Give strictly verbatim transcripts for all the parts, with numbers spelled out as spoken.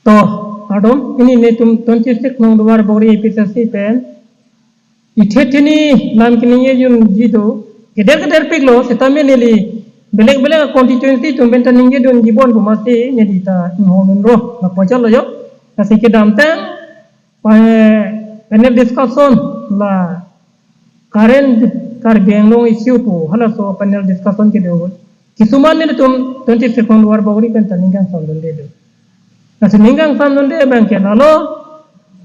To, kardom, pini netum twenty-six nong Duarbagori A P H L C pen. Ithe theni lam keningje dunji do. Keder keder piklo, sitame neli belek belek constituency atum pen ta ningje dunji bon pu mati neli ta inghong dunlo. Lapu chotlo jo. Lasi kedamtang, eh, panel discussion la current Karbi Anglong issue pu halaso panel discussion kedo. Kisuman nelitum twenty-six nong Duarbagori pen ta ning kangsamdunde do. Lasi ning kangsamdunde abangke lalo,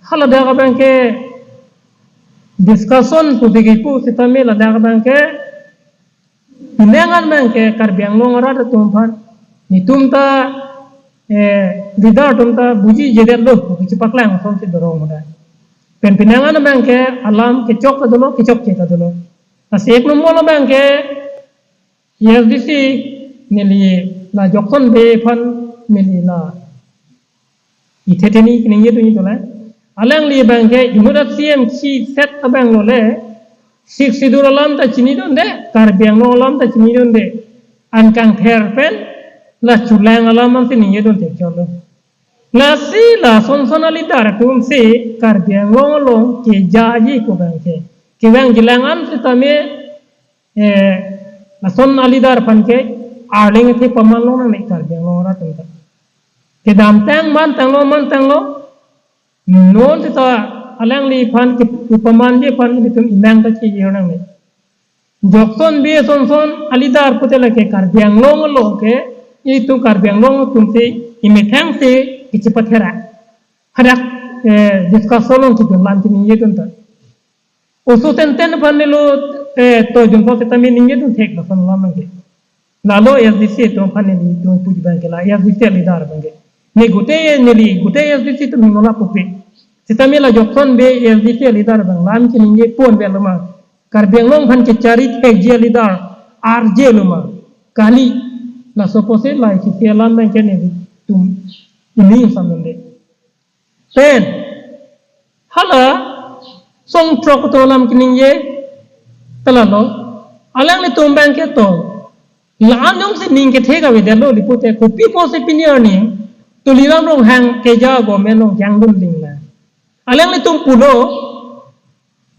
haladak abangke discussion pu bigi pu sitame ladak abangke pinangan abangke Karbi Anglong arat atum aphan netum ta, eh, leader atum ta bujijedetlo pu kachepaklang asonsi dorong muda. Pen pinangan abangke alam kechok ta dolo, kechokche ta dolo. Lasi ek nombor abangke A S D C neli la Jokson Bey aphan neli la ithe theni keningje dunji dolang. Alangli abangke inut a-C M si set abang lole, Sixth Schedule alam ta chinidunde, Karbi Anglong alam ta chinidunde. An kangther pen la chulang alam ansi ningje dun thekchotlo. Lasi lason son a-leader atumsi Karbi Anglong along kejaji pu abangke kevang jilang an sitame, eh, lason a-leader aphan ke arleng athe paman longnangne Karbi Anglong arat atum ta. Kedamtang mantanglo, mantanglo, non seta alangliphan ke pamanji aphan nelitum imang ta chejor nangne. Jokson Bey ason son a-leader pute lake Karbi Anglong along ke, itum Karbi Anglong atumsi imethangsi kechepathera. Hadak, eh, discussion along kitu lam keningje dun ta. Oso tenten aphan nelo, eh, toidun po sitame ningje dun thek lason alam abangke. Lalo A S D C atum aphan neli dun puji abangke la A S D C a-leader abangke. Ne gute neli gute A S D C atum hingnola pupe. Sitame la Jokson Bey A S D C a-leader abang lam keningje ponvelo ma. Karbi Anglong aphan kechari thekji a-leader arjelo ma. Kali, laso apotsi la isi alam abangke nelitum ining samdunde. Pen hala song throk atum alam keningje ta lalo. Alanglitum abangke to la-an jongsi ning kethe kavedetlo li pute, kopi apotsi pini arni Tuliram Ronghang keja government along jangdun linglang. Alanglitum pulo,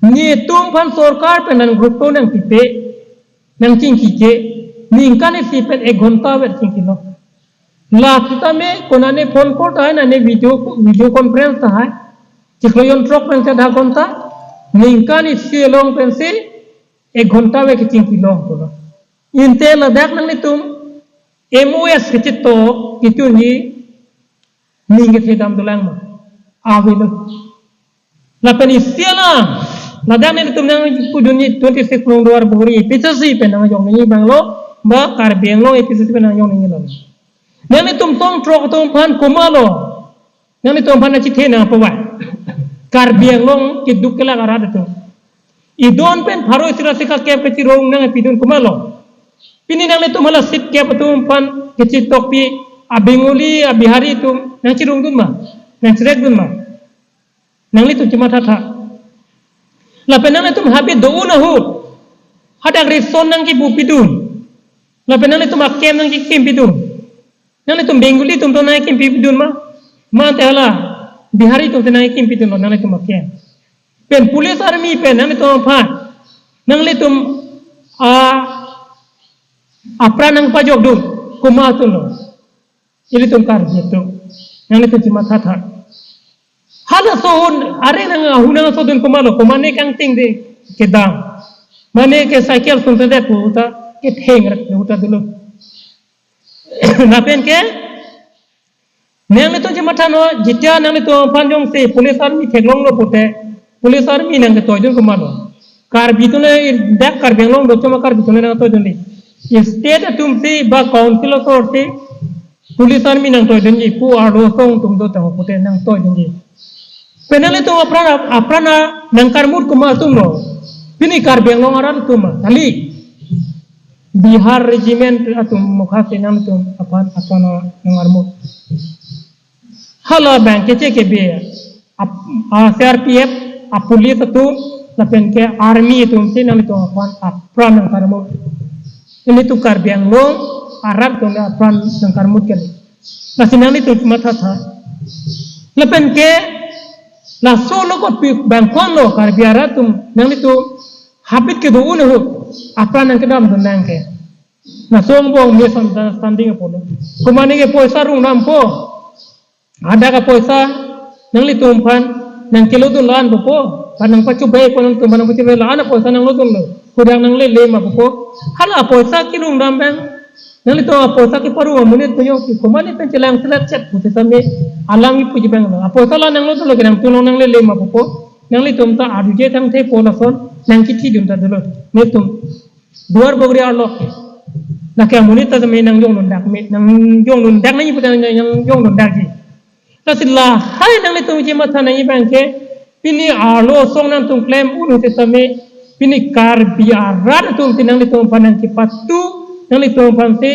netum aphan sorkar pen nang group to nangpipe, nangchingkike, ningkan isi pen ek ghonta ver chingkilo. La sitame konane phone call tahai, nane video, video conference tahai, chiklo jonthrok pen se dha ghonta, ningkan isi along pensi ek ghonta ver kechingkilong pulo. Inte ladak nanglitum M O S kechitok kitu ni ning kethedam dolang ma? Avelo. Lapen isi alam, ladak nelitum nangpudunji twenty-six nong Duarbagori A P H L C pen nangjongji abanglo, ba Karbi Anglong A P H L C pen nangjongji lo. Nanglitum song throk atum aphan komatlo, nanglitum aphan nangchethe nangpavai. Karbi Anglong keduk kelak arat atum. Idon pen pharo isi ra sika kep kechirong nangpidun komatlo. Pini nanglitum hala sip kep atum aphan kechitokpi a-Bengali, a-Bihari atum nangchirongdun ma? Nangchirekdun ma? Nanglitum chemathatha. Lapen nanglitum habit do-un ahut hadak ration nangkipupidun. Lapen nanglitum a-camp nangkikimpidun. Nanglitum Bengali atum to nangkimpidun ma? Ma ante hala Bihari atum to nangkimpidunlo nanglitum a-camp. Pen police army pen nanglitum aphan, nanglitum a, apran nangpajokdun komat atumlo? Ilitum Karbi atum. Nanglitum chemathatha. Halaso ahut are nang ahut nangsohdun komatlo, komatne kangting de kedam. Mane ke cycle sungsedet pu ta ketheng rat uta dolo. Lapen ke nanglitum chemathanon, jitia nanglitum aphan jongsi police army theklonglo pute, police army nangketoidun komatlo? Karbi atum le, dak Karbi Anglong do choma Karbi atum le nangtoidunde. State atumsi ba council asorsi police army nangtoidunji pu arlo asong atum dotang pute nangtoidunji. Pen nanglitum apran, apran nangkarmut komat atumlo? Pini Karbi Anglong arat atum ma? Kali. Bihar regiment atum mukha si nanglitum apran apran nangarmut. Hala abang keche kebe a, a C R P F, a police atum, lapen ke army atumsi nanglitum apran apran nangkarmut. Ilitum Karbi Anglong arat atum apran nangkarmut kali. Lasi nanglitum chemathatha. Lapen ke laso lo ko pi bangkon lo Karbi arat atum nanglitum habit kedo un ahut apran nangkedam dun nang ke. Laso angbong misunderstanding apotlo. Komat ne ke poisa rung dampo. Hadak apoisa nanglitum aphan nangkelo dun la-an pupo. Aphan nangpachobai pu nangtum aphan nangpachobai la-an apoisa nanglo dunlo. Hadak nanglele ma pupo. Hala apoisa kerung dam abang nanglitum apoisa keparong amonit puyo ke komat ne pen chelang selet chet pu setame alang ipuji abang lo. Apoisa la nanglo dunlo ke nangtum along nanglele ma pupo. Nanglitum ta arjuje thangthepo lason nangkithi dun ta dolo. Netum Duarbagori arlo. Lake amonit ta tame nangjong dundak me, nangjong dundak nangji pu ta nangjong dundakji. Lasi lahai nanglitum chematha nangji abang ke pini arlo asong nangtum klem un ahut setame pini Karbi arat atum si nanglitum aphan nangkepatu, nanglitum aphan si,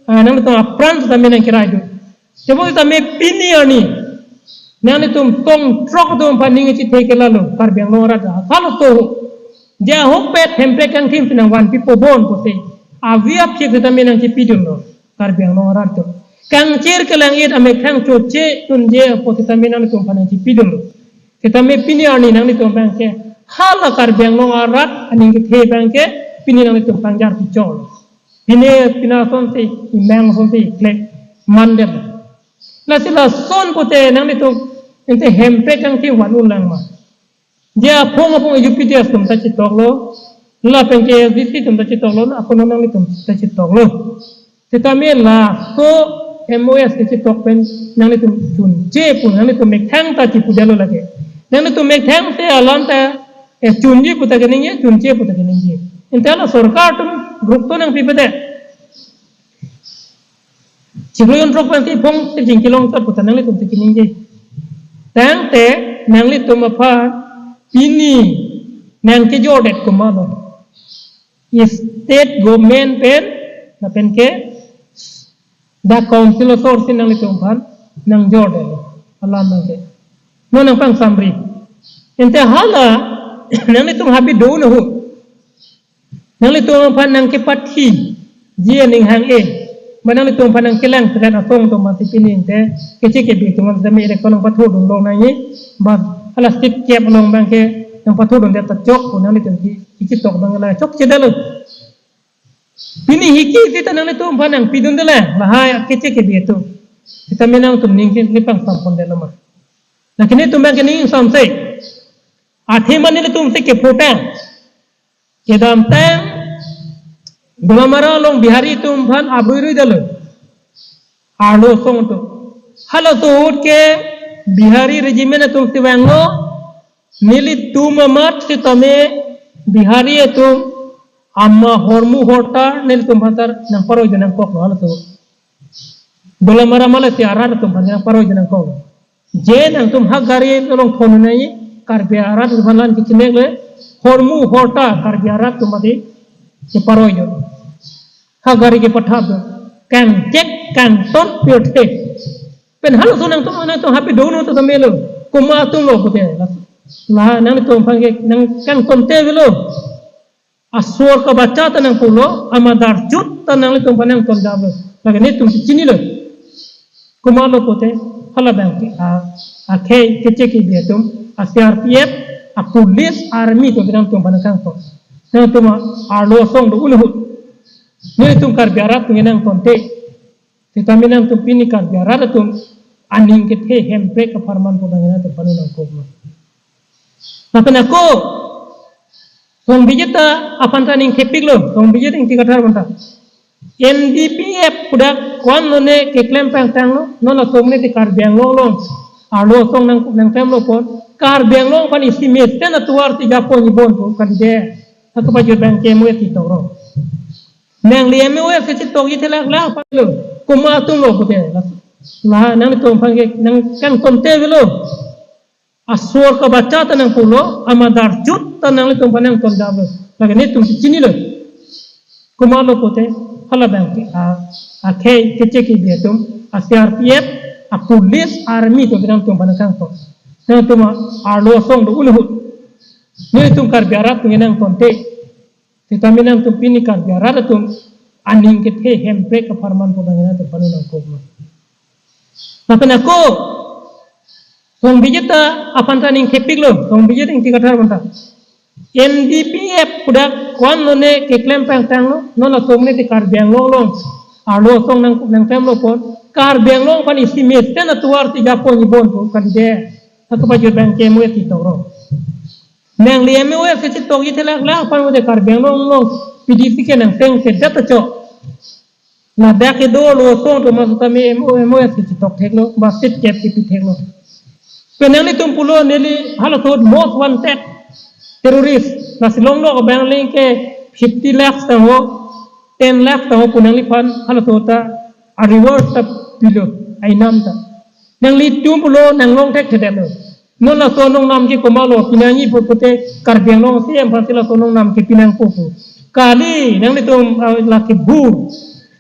ah, nanglitum apran setame nangkerai dun. Tebon setame pini arni nanglitum tong throk atum aphan ning chethe ke lalo Karbi Anglong arat halaso ahut. Je ahokpet Hemprek kangthim si nangvanpipo bon pusi avi aphi setame nangchepi dunlo Karbi Anglong arat atum. Kangchir kelang-it amethang choche dunje pu setame nanglitum aphan nangchepi dunlo. Setame pini arni nanglitum abang ke hala Karbi Anglong arat aning kethe abang ke pini nanglitum pangjar pichol. Pine pina asonsi, imang asonsi, klek mandem. Lasi lason pute nanglitum ente Hemprek kangthim van un lang ma. Je aphong aphong U P D S atum ta chetoklo, lapen ke S D C atum ta chetoklo, akono nanglitum ta chetoklo. Setame laso M O S kechetok pen nanglitum chunche pu nanglitum methang ta chepudetlo lake. Nanglitum methang te alam ta eh, chunji pu ta keningje, chunche pu ta keningje. Ente la sorkar atum group to nangpipedet. Chiklo jon throk pen si phong si jingkilong ta pu ta nanglitum si keningje. Tangte nanglitum aphan pini nangkejordet komatlo. State government pen lapen ke dak council asor si nanglitum aphan nangjordetlo alam abang ke. Non nangpangsamri. Ente hala nanglitum habit do un ahut nanglitum aphan nangkepathiji aning hang-e. Ma nanglitum aphan nangkelang selat asong atum aphan si pini ente Keche Kebe atum aphan setame election nangpathu dun long nangji. Ba hala state kep along abang ke nangpathu dundet ta chok pu nanglitum ki, kichitok abang la chokchedetlo. Pini hiki sita nanglitum aphan nangpidunde le, lahai Keche Kebe atum. Sita me nangtum ning ke, nepangsampondetlo ma. Lake netum abang ke ning samse. Athema nelitum si kepho tang. Kedamtang Dolamara along Bihari atum aphan abrui ruidetlo. Arlo asong atum. Halaso ahut ke Bihari regiment atum si vanglo. Nelitum amat sitame Bihari atum ama hormu horta nelitum aphan ta nangparoi dun nangkoklo halaso. Dolamara Malasi arat atum aphan nangparoi dun nangkoklo. Je nangtum ha gari along thon nai Karbi arat atum aphan lan kichinek le hormu horta Karbi arat atum adi keparoi dun. Ha gari kepathap dun. Kangchek kangton pirthe. Pen halaso nangtum nangtum habit do un ahut ta melo. Komat atumlo pute. La nangtum aphan ke nangkangtonte avelo. Asor kabacha ta nangpulo, amadarchut ta nanglitum aphan nangtondamlo. Lake netum si chinilo. Komatlo pute, hala abang ke, a, akhei Keche Kebe atum, a C R P F, a police, army atum nangtum aphan nangkangton. Nangtum arlo asong do un ahut. Netum Karbi arat atum nangtonte. Sitame nangtum pini Karbi arat atum aning kethe Hemprek apharman pu abang nangtum panu nangkoklo. Lapen ako Song Bijit ta aphan ta ning thepiklo, Song Bijit Ingti Kathar aphan ta. N D P F pu dak ko-an lone keklem pangtanglo, non asong ne te Karbi Anglong along arlo asong nang nangklemlo pon, Karbi Anglong aphan isi mesen atovar si japo ni bon pu kalidet. Ako pajut abang ke M O S si toklo. Nangli M O S si tokji theklak la aphan lo. Komat atumlo pute. La nangtum aphan ke nangkangtonte avelo. Asor kabacha ta nangpulo, amadarchut ta nanglitum aphan nangtondamlo. Lake netum si chinilo. Komatlo pute, hala abang ke, a, akhei Keche Kebe atum, a C R P F, a police, army atum nangtum aphan nangkangton. Nangtum arlo asong do un ahut. Netum Karbi arat atum nangtonte. Sitame nangtum pini Karbi arat atum aning kethe Hemprek apharman pu abang nangtum panu nangkoklo. Lapen ako Songbijit ta aphan ta ning thepiklo, Songbijit Ingti Kathar aphan ta. N D P F pu dak ko-an lone keklem pangtanglo, non atum ne te Karbi Anglong along arlo asong nang nangklemlo pon. Karbi Anglong aphan isi mesen atovar si japon ibon pu kalide. Ako pajut abang ke M O S si toklo. Nangli M O S si tokji theklak la aphan mode Karbi Anglong along P D C ke nangteng sedet acho. Ladak kedo arlo asong atum setame M O, M O S si tok theklo, ba state cap kepi theklo. Pen nanglitum pulo neli halaso ahut most wanted terrorist. Lasi longlok abang leng ke fifty lakhs tangho, ten lakhs tangho pu nangliphan halaso ahut ta a-reward ta pilo, ainam ta. Nanglitum pulo nanglong thekthedetlo. Non laso anong nam ke komatlo, pinangji pu pute Karbi Anglong C M aphan si laso anong nam ke pinangpo pu. Kali, nanglitum, ah, lake bur.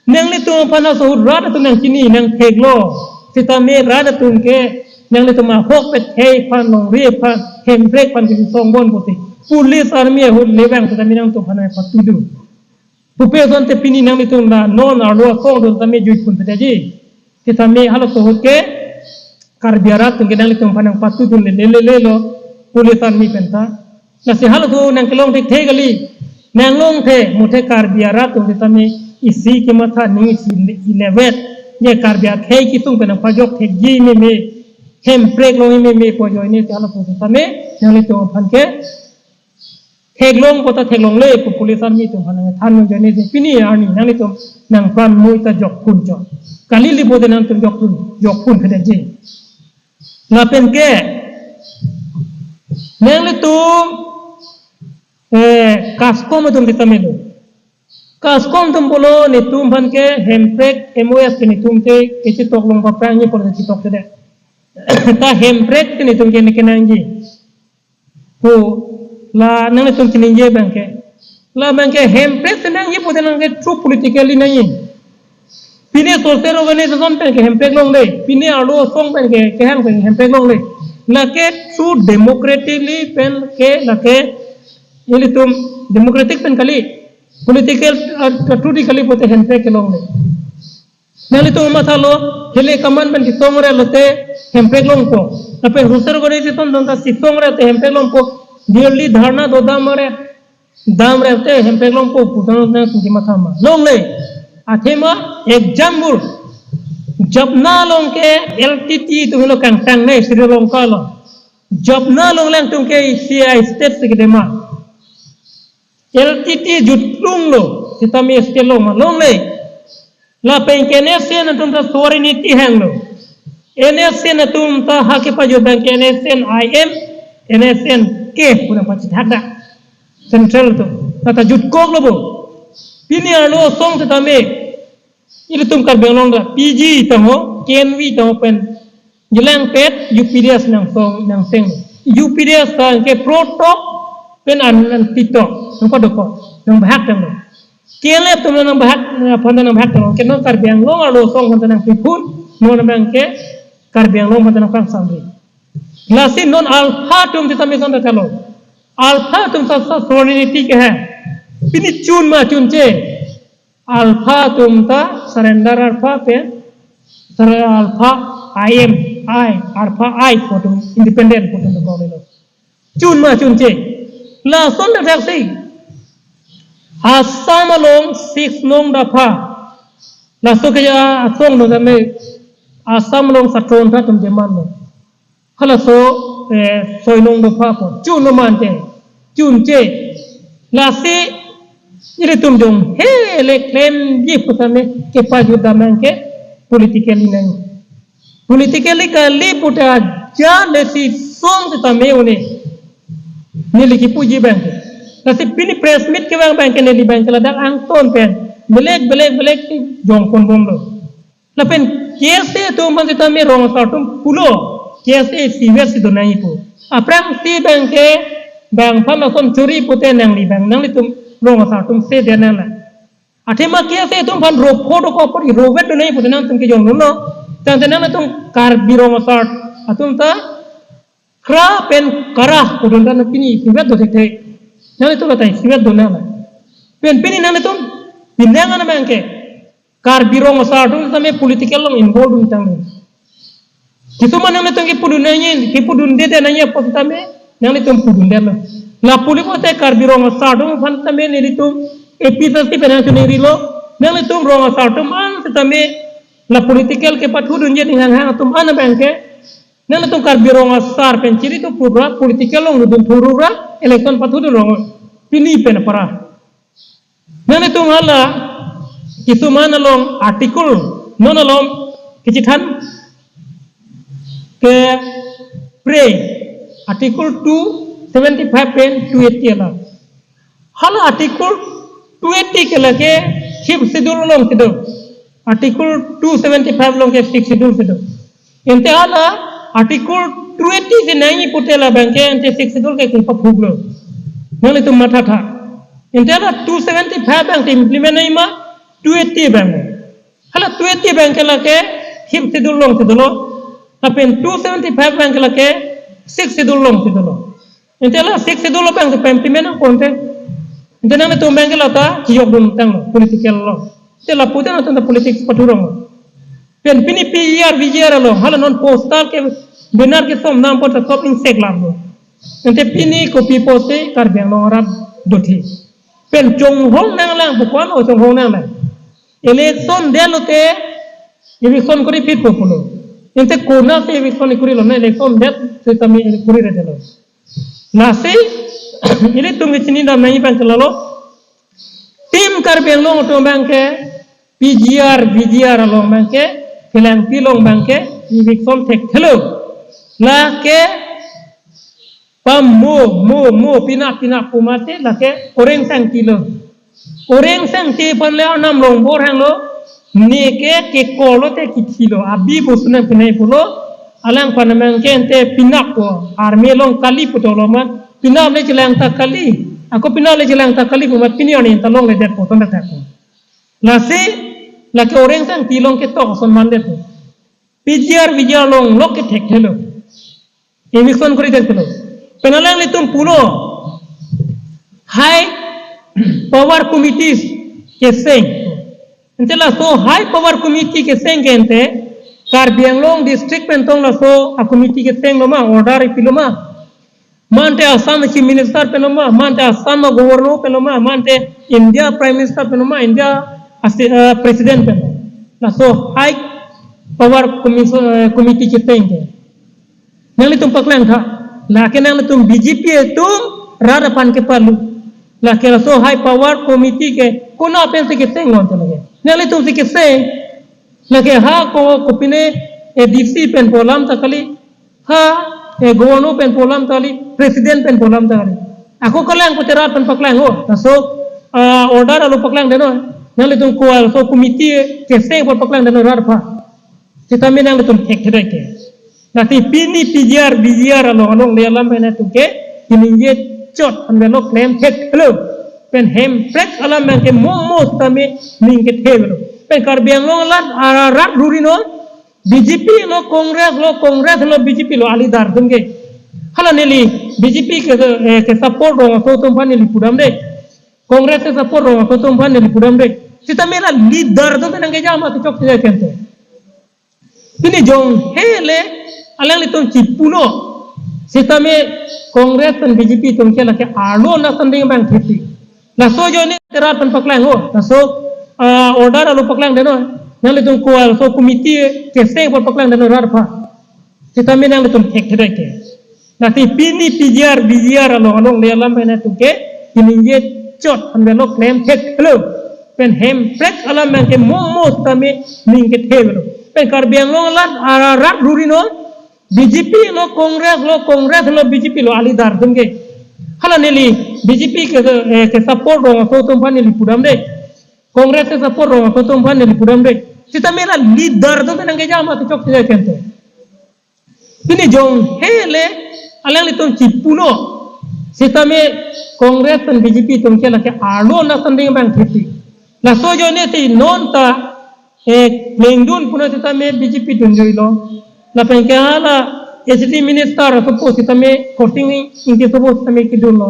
Nanglitum aphan laso ahut rat atum nangchini, nangtheklo. Setame rat atum ke, nanglitum ahok pethei aphan, longri aphan, hemprek aphan kisi songbon pute. Police army ahut le abang setame nangtum aphan nangpatudun. Pupe asonte pini nanglitum la non arlo asong atum setame juipun pedaji. Setame halaso ahut ke Karbi arat atum ke nanglitum aphan nangpatudun le le le le lo police army pen ta. Lasi halaso nangkelong thekthe kali. Nanglong the muthe Karbi arat atum setame isi kematha ning isi le-, ilevet. Ye Karbi akhei kisung pen nangpajok thekji meme. Hemprek longji meme pu ajoine si halaso setame nanglitum aphan ke theklongpo ta theklongle pu police army atum aphan nangthan nangjoine si pini arni nanglitum nangphan mui ta jokpun chot. Kali lipo de nangtum jokpun, jokpun pedaji. Lapen ke nanglitum, eh, CASCOM atum setame lo. CASCOM atum pulo netum aphan ke hemprek M O S ke netum te kechetok long paprangji pulo chetok te de. Ta hemprek ke netum ke ne kenangji pu la nanglitum chiningje abang ke. La abang ke hemprek si nangji pute nang ke true politically nangji. Pine social organization pen ke hemprek longle. Pine arlo asong pen ke kehang pen hemprek longle. Lake true democratically pen ke lake ilitum democratic pen kali. Political, uh, true di kali pute hemprek ke longle. Nanglitum mathalo, hele kaman pen kesong re lote hemprek longpo. Lapen social organization atum ta kesong re te hemprek longpo. Delhi dharna dodam re, dam re te hemprek longpo. Pu tang nangtum kematha ma. Longle. Athema example. Jaffna along ke L T T atum lo kangtang ne Sri Lanka along. Jaffna along lang atum ke C I state si kedema. L T T jut longlo, sitame state long ma longle. Lapen ke N S C N atum ta sovereignty hanglo. N S C N atum ta ha kepajut abang ke N S C N I M, N S C N K pu nangpachethak da. Central atum. Lata jutkoklo bo. Pini arlo asong sitame ilitum Karbi Anglong ta P G tangho, K N V tangho pen. Jelangpet U P D S nangsong nangseng. U P D S ta ke pro tok pen an, anti tok. Nangpadokok, nangbahak tanglo. K L F atum nangbahak, aphan ta nangbahak tanglo. Ke non Karbi Anglong arlo asong aphan ta nangpiphun, non abang ke Karbi Anglong aphan ta nangpangsamri. Lasi non Alpha atum sitame son ta kalo. Alpha atum sa sa sovereignty ke hai. Pini chun ma chunche. Alpha atum ta surrender Alpha pen, surrender Alpha I M I, Alpha I pu atum independent pu atum dokok lelo. Chun ma chunche. Lason dak si. Assam along six nong dapha. Laso ke ya asong no jame Assam along satron ta atum jeman lo. Halaso, eh, soi nong dopha po. Chun lo mante. Chunche. Lasi ilitum jong hele klemji pu tame kepajut abang ke politically nang. Politically kali puta ja lesi song sitame one. Neli kipuji abang ke. Lasi pini press meet kevang abang ke neli abang ke ladak angton pen. Belek, belek, belek jongpon bomlo. Lapen K S A atum aphan sitame rong asar atum pulo, K S A isivet si donai pu. Aphrangsi abang ke bang aphan ason chori pute nangli abang nanglitum rong asar atum se dia nang la. Athema K S A atum aphan ropho dokok pori rovet donai pute nangtum kejong dunlo. Tangte nangtum Karbi rong asar atum ta kra pen kara pu atum ta pini isivet do thekthe. Nanglitum la ta isivet do nang la. Pen pini nanglitum pinang ana abang ke Karbi rong asar atum tame political along involve dun tang. Kisuman nanglitum kipudun nangji, kipudunde nangji apot tame, nanglitum pudundetlo. Lapu lapu te Karbi Rong Asar atum aphan tame nelitum A P H L C pen nangchiningri lo, nanglitum Rong Asar atum an setame la political kepathudunji ning hanghang atum an abang ke, nanglitum Karbi Rong Asar pen chiri tu pura political along dun thuru ra election pathudun rong pini pen para. Nanglitum hala kisuman along article non along kechethan ke pre article two seventy five pen two eighty ala. Hala article two eighty ke lake sixth schedule along kedo. Article two seventy five along ke sixth schedule kedo. Ante hala article two eighty si nangji pute labang ke ante sixth schedule ke kepaphuklo. Nanglitum matha tha. Ante hala two seventy five abang ke implement nangji ma two eighty abang. Hala two eighty abang ke lake sixth schedule along kedolo. Lapen two seventy five abang ke lake sixth schedule along kedolo. Ante la sixth schedule abang ke pa-implement nangpo ante. Ante nanglitum abang ke lata chiyok dun tanglo political lo. Ante lapu te nangtum ta politics pathu rong. Pen pini P G R, V G R along hala non poster ke banner ke som nangpo ta sop ingsek lam lo. Ante pini kopi post te Karbi Anglong arat dothi. Pen chonghong nanglang pu ko-an o chonghong nanglang. Election det lote eviction kori phit po pulo. Ante konat si eviction kori lo na election det setame kori re detlo. Lasi ilitum ke chinidam nangji abang ke lalo. Team Karbi Anglong atum abang ke P G R, V G R along abang ke, kelangpi along abang ke, eviction thekthelo. Lake pa mo, mo, mo, pina, pina, pu mate, lake orang sangti lo. Orang sangti aphan le anam longbor hanglo, neke kekolo te kithilo, abi bosunang pinai pulo, alangphan abang ke ante pinap po, army along kali pu tolo ma, pinap le chelang ta kali, ako pinap le chelang ta kali pu ma, pini arni ta longledetpo, ton ta thakpo. Lasi, lake orang sangti along ketok ason mandetpo. P G R, V G R along lok ke thekthelo. Eviction kori thekthelo. Pen alanglitum pulo. High power committees kecheng. Ante laso high power committee kecheng ke ante Karbi Anglong district pen tong laso a-committee kechenglo ma, order ipilo ma. Mante Assam Chief Minister pen lo ma, mante Assam Governor pen lo ma, mante India Prime Minister pen lo ma, India asi-, eh, President pen lo. Laso high power commission, eh, committee kecheng ke. Nanglitum paklang tha, lake nanglitum B J P atum rat aphan kepalu. Lake laso high power committee ke konat pensi kecheng non te lake. Nanglitum si kecheng, lake ha ko kopine A D C pen pu alam ta kali, ha, eh, Governor pen pu alam ta kali, President pen pu alam ta kali. Ako kelang pute rat aphan paklang o, laso, ah, order along paklang det non. Nanglitum ko laso committee kecheng apot paklang det non rat aphan. Sitame nanglitum thekthedai ke. Lasi pini P G R, V G R along alongle alam pen atum ke, kiningje chot anvelo klem thekthelo. Pen Hemprek alam pen ke momo sitame ning kethevelo. Pen Karbi Anglong arat, arat ruri non, B J P lo, Congress lo, Congress lo, B J P lo, a-leader atum ke. Hala neli B J P ke, eh, ke-support rong aso atum aphan neli pudamde. Congress ke-support rong aso atum aphan neli pudamde. Sitame la leader atum nangkejam ma kechok sida kente. Pini jong hele alanglitum chipulo. Sitame Congress pen B J P atum ke lake arlo na sanding abang thiti. Laso ajoine te rat aphan paklang o. Laso, ah, order along paklang det non. Nanglitum ko laso committee kecheng apot paklang det non rat aphan. Sitame nanglitum thekthedai ke. Lasi pini P G R, V G R along alongle alam pen atum ke, kiningje chot anvelo klem thekthelo. Pen Hemprek alam pen ke momo sitame ning kethevelo. Pen Karbi Anglong arat, arat ruri non, B J P lo, Congress lo, Congress lo, B J P lo, a-leader atum ke. Hala neli B J P ke, eh, ke-support rong aso atum aphan neli pudamde. Congress ke-support rong aso atum aphan neli pudamde. Sitame la leader atum nangkejam ma kechok sida kente. Pini jong hele alanglitum chipulo. Sitame Congress pen B J P atum ke lake arlo na sanding abang thiti. Laso ajoine te non ta, eh, plengdun pu na sitame B J P dunjuilo. Lapen ke hala H D minister asopo sitame Khorsing Ingti asopo sitame kedunlo.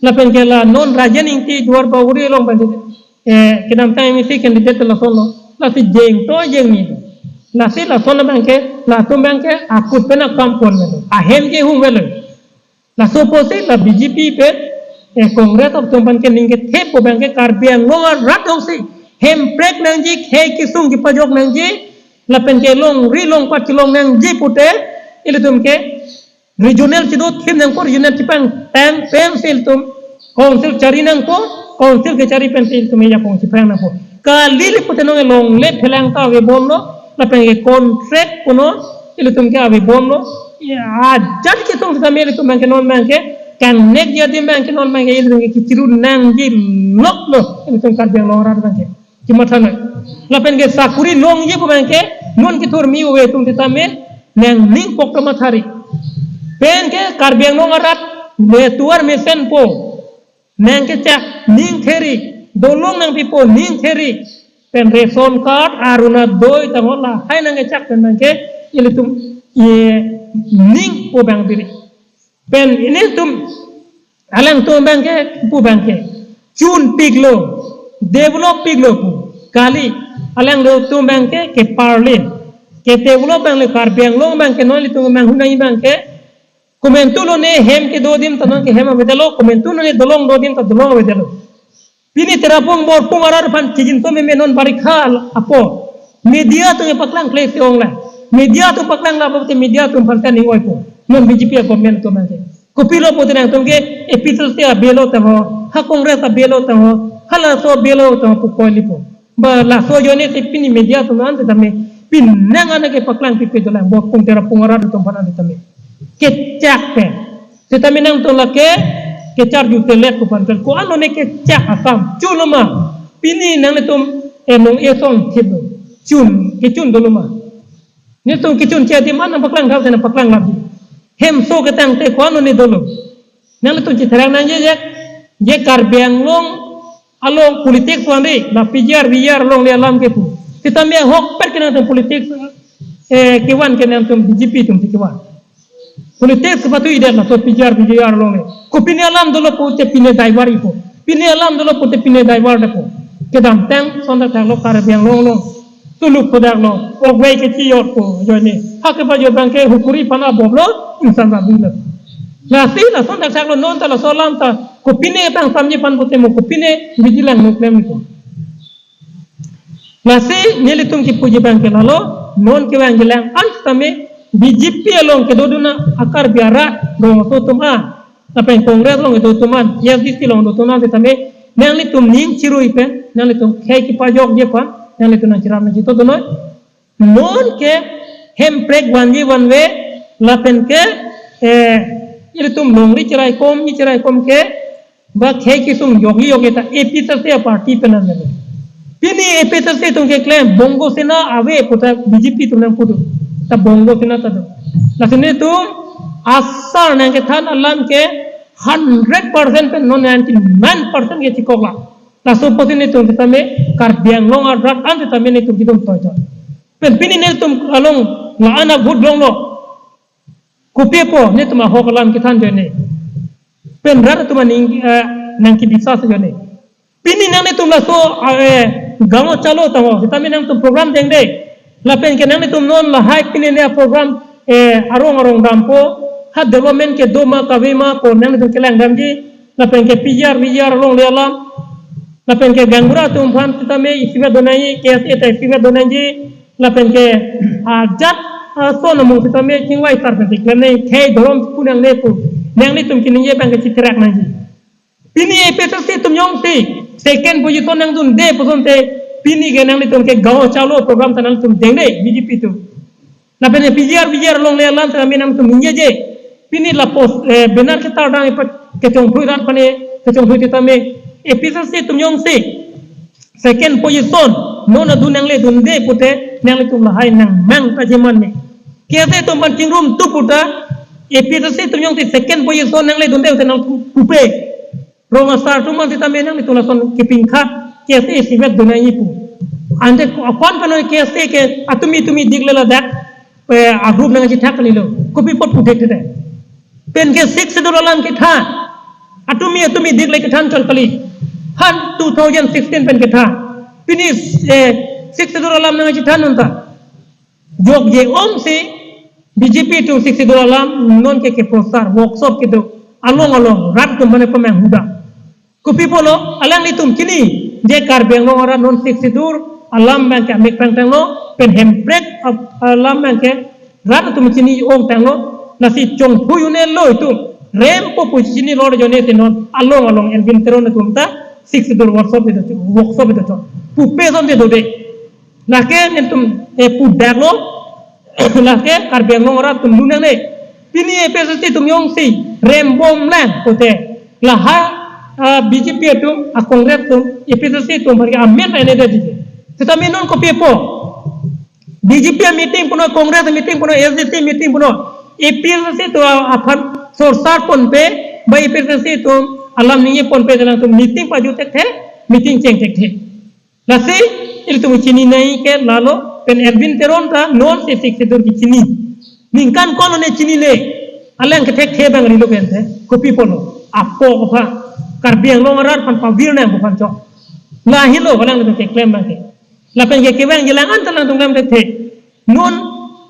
Lapen ke la non Rajen Ingti Duar Bagori along pen, eh, kedamtang M A C candidate lasonlo. Lasi jeng to jeng ni. Lasi lason abangke, latum abangke akut pen akam pon melo. Ahem ke hum melo. Laso apotsi la B J P pen, eh, Congress atum aphan ke ning kethepo abangke Karbi Anglong arat jongsi hemprek nangji, khei kesung kepajok nangji, lapen ke longri longpat kelong nangji pute, ilitum ke regional chido thim nangpo, regional chipangtang pensi ilitum council chari nangpo, council kechari pensi ilitum ajakong chiprang nangpo. Kali le pute nonke longle phelang ta avebomlo, lapen ke contract punon, ilitum ke avebomlo. Ya, ajat kesung sitame ilitum abangke non abangke, kangnek adim abangke non abangke ilitum ke kechiru nangji loklo, ilitum Karbi Anglong arat abangke. Chimatha nang. Lapen ke sakuri longji pu abangke, non kethur mi ove atum sitame, nangning pok ta mathari. Pen ke Karbi Anglong arat, le tuar mesenpo. Nangkechak, ning theri, dolong nangpipo, ning theri. Pen ration card, Orunodoi tangho lahai nangkechak pen abangke, ilitum, ye, ningpo abang biri. Pen ilitum, alangtum abangke, pu abangke. Chunpiklo, develop piklo pu. Kali, alangtum abangke, keparlin. Kedevelop abang le Karbi Anglong abangke, non ilitum abang hunai abangke. Komantu lone hem kedo adim ta nonke hem avedetlo, komantu lone dolong do adim ta dolong avedetlo. Pini Terapung Borpung arat aphan chijin to meme non barikha apo. Media atum paklang kle se ongla. Media atum paklang la pute media atum aphan ta ning oipo. Non B J P a government atum abangke. Kopilo pute nangtum ke A P H L C abelo tangho, ha Congress abelo tangho, ha laso abelo tangho pu koilipo. Ba laso ajoine si pini media atum an sitame, pini nang ana kepaklang pipe dolang, Borpung Terapung arat atum aphan sitame. Kechak pen. Sitame nangtum lake, kecharju telet pu aphan pen. Ko-an lone kechak akam. Chunlo ma. Pini nanglitum enong esong thiplo. Chun, kechun dolo ma. Netum kechun che adim an nangpaklang thap te nangpaklang lap. Hemso ketangte ko-an lone dolo. Nanglitum chitherang nangji je, je Karbi Anglong along politics vanri, la P G R, V G R alongle alam kepu. Sitame ahokpet ke nangtum politics, eh, kevan ke nangtum B J P atum si kevan. Politics kepathuji det laso P G R, V G R alongle. Ko pine alam dolo pute pine divert ipo. Pine alam dolo pute pine divert depo. Kedamtang sonda thaklo Karbi Anglong along. Tuluk kodak lo, ok wai kechiyot ko, ajoine. Ha kepajok abangke hukuri aphan abob lo, insan rabi lo. Lasi, lason dak sak lo non ta, laso alam ta, kopine tang samji aphan pute mo, kopine biji lang nok lem ko. Lasi, nelitum kipuji abangke lalo, non kevang kelang an sitame, B J P along kedodun a Karbi arat, rong aso atum a, lapen Congress along kedo atum an, A S D C along do atum an sitame, nanglitum ning chirui pen, nanglitum khei kepajokji aphan, nanglitum nangchiram nangchito dunoi. Non ke hemprek vanji vanve, lapen ke, eh, ilitum longri chiraikom, ni chiraikom ke, ba khei kesung jokji jokji ta A P H L C a party pen an mene. Pini A P H L C atum keklem, Bongo Sena ave pu ta B J P atum nangpudu. Ta Bongo Sena ta do. Lasi netum asar nangkethan alam ke hundred percent pen non ninety-nine percent ke chikoklo. Laso apotsi netum sitame Karbi Anglong arat an sitame netum kidum toy toy. Pen pini netum along la-an a vote longlo. Kopi apot netum ahok alam kethan ajoine. Pen rat atum aning, eh, nangkebisas ajoine. Pini nanglitum laso, eh, gaon chalo tangho, sitame nangtum program dengde. Lapen ke nanglitum non lahai pini ne program, eh, arong arong dampo, ha development kedo ma kave ma ko nanglitum kelang damji. Lapen ke P G R, V G R alongle alam. Lapen ke gaonbura atum aphan sitame isivet donangji, K S A ta isivet donangji. Lapen ke ajat, ah, ason amung sitame chingvai sar pen si klemnei, khei dhorom pu nangne pu. Nanglitum keningje abangke chitherak nangji. Pini A P H L C atum jongsi second position nangdunde pu asonte, pini ke nanglitum ke gaon chalo program ta nangtum dengde B J P atum. Lapen P G R, V G R alongle alam ta nangtum ningjeje. Pini lapu, eh, banner ketar dang ipat kechongthui rat pane, kechongthui sitame A P H L C atum jongsi second position, non adun nangle dunde pute, nanglitum lahai nangmang ta jeman me. K S A atum aphan chingrum tu puta, A P H L C atum jongsi second position nangle dunde pute nangtum pupe. Rong asar atum aphan sitame nanglitum lason kepingkhat, K S A isivet donangji pu. Ante ko-an pen K S A ke atumi tumi dik le ladak, eh, a group nangchethak kalilo. Kopi apot pudet te. Pen ke Sixth Schedule alam kethan. Atumi atumi dik le kethan chal kali. Han two thousand sixteen pen kethan. Pini, eh, Sixth Schedule alam nangchethan unta. jokje ong si B J P atum Sixth Schedule alam non ke keprosar, workshop kedo, along along rat atum mane pamang huda. Kopi pulo, alanglitum chini, je Karbi Anglong arat non Sixth Schedule alam abang ke amek pangtanglo, pen hemprek ap-, alam abang ke rat atum chini ong tanglo, lasi chongphu un-elo itum, rempo pu chinilo jone te non, along along Elwin Teron atum ta Sixth Schedule workshop itum, workshop itum, pupe son te dode. Lake netum, eh, pudaklo, lake Karbi Anglong arat atum lunangne. Pini A P H L C atum jongsi rembomlang pute. Lahai, ah, B J P atum, ah, Congress atum, A P H L C atum, bagi amen ene dadi. Setame non kopi po. B J P meeting puno, Congress meeting puno, S D C meeting puno, A P H L C atum aphan sorsar ponpe, ba A P H L C atum alam ningje ponpe, dalam atum meeting pajut thekthe, meeting cheng thekthe. Lasi, ilitum chininei ke lalo, pen Elwin Teron ta non si Sixth Schedule kechini. Ningkan ko-an ne chinine, alang kethekthe abang rilo pen te, kopi pulo, apo kopha, Karbi Anglong arat aphan pavir nang aphan chok. Lahelo, alangtum keklem abang ke. Lapen ke kevang jilang an ta alangtum klem thekthe. Non,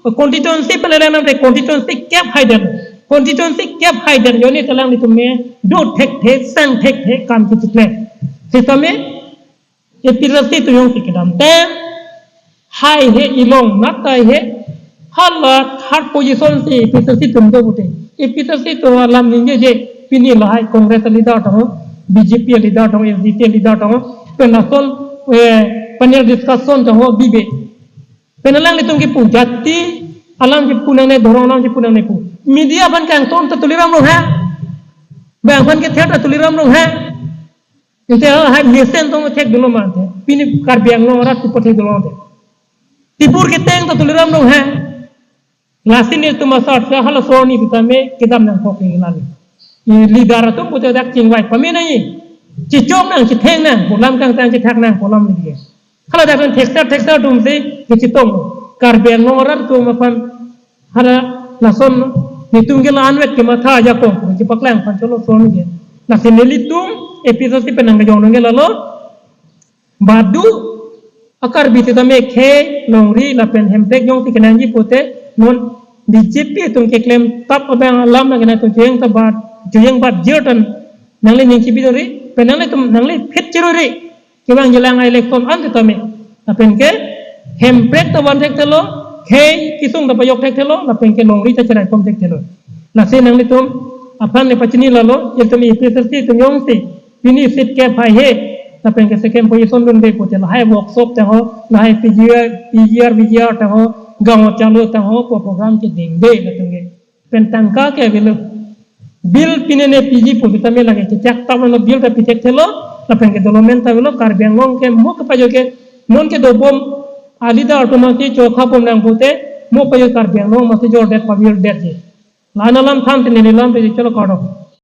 constituency pen alang nang te constituency kep haider. Constituency kep haider, jone ta alanglitum me, do thekthe, sang thekthe, kam kechikle. Setame, A P H L C atum jongsi kedam te, haihe, ilong nat haihe, hala third position si A P H L C atum do pute. A P H L C atum alam ningjeje, pini lahai Congress leader tang ho, B J P leader tang ho, S D C leader tang ho, pen lason, eh, panel discussion tang ho, bibe. Pen alanglitum kepu, jati alam kepu nangne, dhorong alam kepu nangne pu. Media aphan kangton ta Tuliram Ronghang. Bang aphan kethe ta Tuliram Ronghang. Ante ha, hai mesen tong thek dolo mante. Pini Karbi Anglong arat tu pathek dolo mante. Tipur keteng ta Tuliram Ronghang. Lasi netum asar sa hala sorni sitame kedam nangkok ke lali. I leader atum pute dak chingvai pame nangji. Chichok nang, chitheng nang, pu alam kangtang, chithak nang pu alam lagi. Hala dak thekser thekser atum si kechitong. Karbi Anglong arat atum aphan hala lason netum ke la-an vek kematha ajakong, kechipaklang aphan cholo sorni ke. Lasi nelitum A P H L C pen nangkejong nang ke lalo. Badu a-Karbi sitame khei, longri lapen hemprek jongsi kenangji pute non B J P atum keklem tap abang alam nang kenang atum chojeng ta bat, chojeng bat jir tan nangli ning chibi dori, pen nanglitum nangli phit chirori. Kevang jilang a-election an sitame. Lapen ke hemprek ta van thekthelo, khei kesung ta pajok thekthelo, lapen ke longri ta cheraikom thekthelo. Lasi nanglitum aphan nepachini lalo, ilitum A P H L C atum jongsi pini seat kep haihe, lapen ke second position dunde pute lahai workshop tang ho, lahai P G R, P G R, V G R tang ho, gaon chalo tang ho, pu program kedengde latum ke. Pen tangka ke avelo. Bill pinene piji pu sitame lake kechak tap lo, bill ta pi thekthelo, lapen ke development ta avelo, Karbi Anglong ke mo kepajok ke, non kedobom a-leader atum masi chokha bom nang pute, mo pajok Karbi Anglong masi jordet pavirdetji. La-an alam than tene neli lam te cholo kardom.